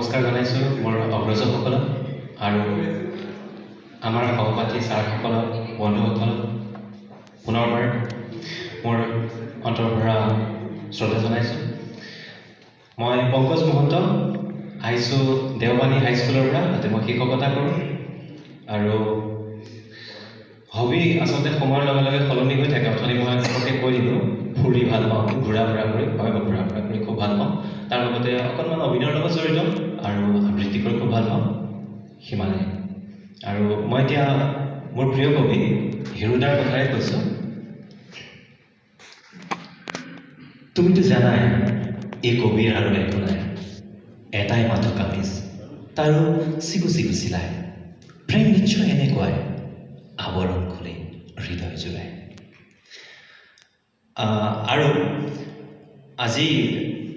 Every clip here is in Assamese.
নমস্কাৰ জনাইছোঁ মোৰ অগ্ৰজসকলক আৰু আমাৰ সহপাঠী ছাৰসকলক, বন্ধুসকলক পুনৰবাৰ মোৰ অন্তৰৰ পৰা শ্ৰদ্ধা জনাইছোঁ। মই পংকজ মহন্ত, আহিছোঁ দেওবানী হাইস্কুলৰ পৰা। তাতে মই শিক্ষকতা কৰোঁ আৰু হবি আচলতে সময়ৰ লগে লগে সলনি হৈ থাকে। অথনি মই ঘপককৈ কৈ দিলোঁ, ফুৰি ভাল পাওঁ, ঘূৰা ফুৰা কৰি। হয়, মই ঘূৰা ফুৰা কৰি খুব ভাল পাওঁ। তাৰ লগতে অকণমান অভিনয়ৰ লগত জড়িত আৰু আবৃত্তি কৰি খুব ভাল পাওঁ, সিমানেই। আৰু মই এতিয়া মোৰ প্ৰিয় কবি হীৰুদাৰ কথাৰে কৈছোঁ। তুমিতো জানাই, এই কবিৰ আৰু একো নাই, এটাই মাথো কামিজ, তাৰো চিগু চিগু চিলাই। প্ৰেম নিশ্চয় এনেকুৱাই, আৱৰণ খুলি হৃদয় জোৰাই। আৰু আজি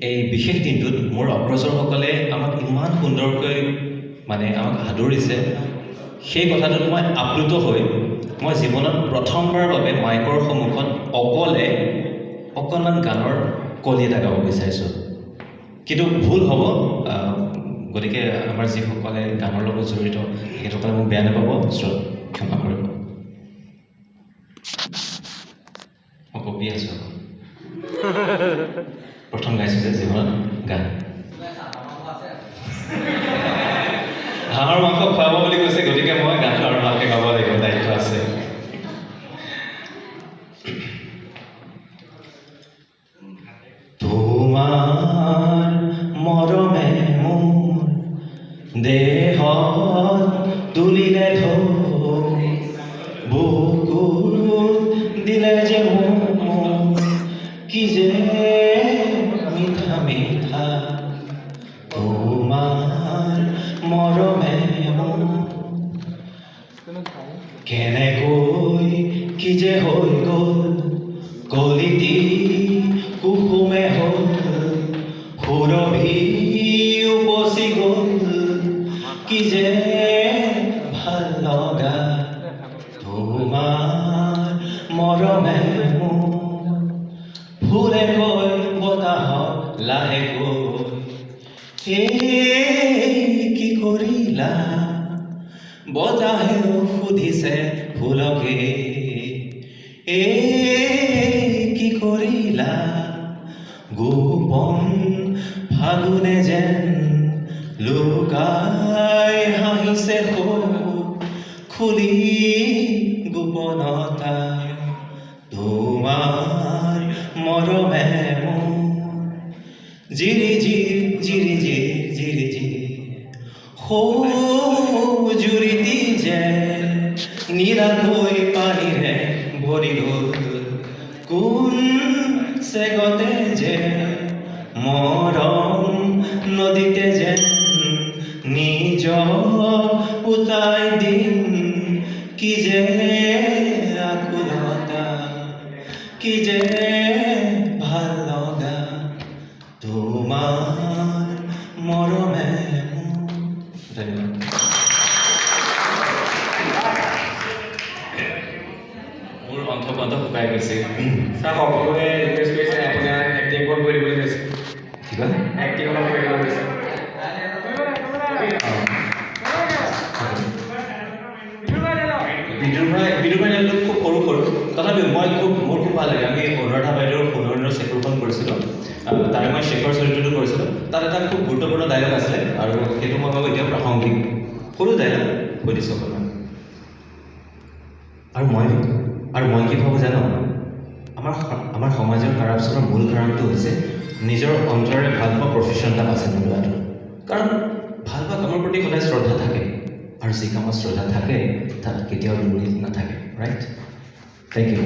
এই বিশেষ দিনটোত মোৰ অগ্ৰজৰসকলে আমাক ইমান সুন্দৰকৈ মানে আমাক আদৰিছে, সেই কথাটোত মই আপ্লুত হৈ মই জীৱনত প্ৰথমবাৰৰ বাবে মাইকৰ সন্মুখত অকলে অকণমান গানৰ কলি এটা গাব বিচাৰিছোঁ। কিন্তু ভুল হ'ব, গতিকে আমাৰ যিসকলে গানৰ লগত জড়িত তেখেতসকলে মোক বেয়া নাপাব, ক্ষমা কৰিব। মই কঁপি আছোঁ আকৌ, প্ৰথম গাইছোঁ যে জীৱনত গান। হাঁহৰ মাংস খুৱাব বুলি কৈছে, গতিকে মই গানটো আৰু ভালকৈ গাব লাগিব, দায়িত্ব আছে। তোমাৰ মৰমে মোৰ দেহত তুলিলে ঢৌ, বুকুত দিলে যে মোৰ কি যে মিঠা মিঠা। তোমাৰ মৰমে মোৰ কেনেকৈ কি যে হৈ গ'ল, কলিটি কুসুমে হ'ল, সুৰভি উপচি গ'ল, কি যে ভাল লগা তোমাৰ মৰমে মোৰ। ফুলে কয় বতাহত লাহেকৈ, এই কি কৰিলা? বতাহেও সুধিছে ফুলকে, এই কি কৰিলা? গোপন ফাগুনে যেন লুকাই হাঁহিছে খুলি গোপনতা। তোমাৰ মৰমে মোৰ Jiri zero Jiri zero Jiri zero সৌ জুৰিটি যে নীলাকৈ পানীৰে ভৰি গ'ল, কোন চেগতে যে মৰম নদীতে যেন নিজক উটাই দিম, কি যে আকুলতা, কি যে ভাল লগা তোমাৰ মৰমে মোৰ। ধন্যবাদ। মোৰ অণ্ঠ শুকাই গৈছে। ছাৰ, সকলোৱে ৰিকুৱেষ্ট কৰিছে আপোনাক এক্টিং অকণ কৰি দিবলৈ কৈছে। কি কয়? এক্টিং অলপ কৰি দিবলৈ কৈছে। বিদুৰ ভাই ডাইলগটো খুব সৰু সৰু, তথাপিও মই খুব মোৰ খুব ভাল লাগে। আমি অনুৰাধা বাইদেউৰ সোণৰণৰ চেকুৰখন কৰিছিলোঁ, তাৰে মই শেখৰ চৰিত্ৰটো কৰিছিলোঁ। তাত এটা খুব গুৰুত্বপূৰ্ণ ডাইলগ আছিলে আৰু সেইটো মই ভাবোঁ এতিয়াও প্ৰাসংগিক। সৰু ডাইলগ কৈ দিছোঁ অকণমান। আৰু মই কি ভাবোঁ জানো, আমাৰ সমাজৰ কাৰাপশ্যনৰ মূল কাৰণটো হৈছে নিজৰ অন্তৰেৰে ভাল পোৱা প্ৰফেশ্যন এটা বাছি নোলোৱাটো। কাৰণ ভাল পোৱা কামৰ প্ৰতি সদায় শ্ৰদ্ধা থাকে, আৰু যি কামত শ্ৰদ্ধা থাকে তাত কেতিয়াও দুৰ্নীতি নাথাকে। Right, thank you.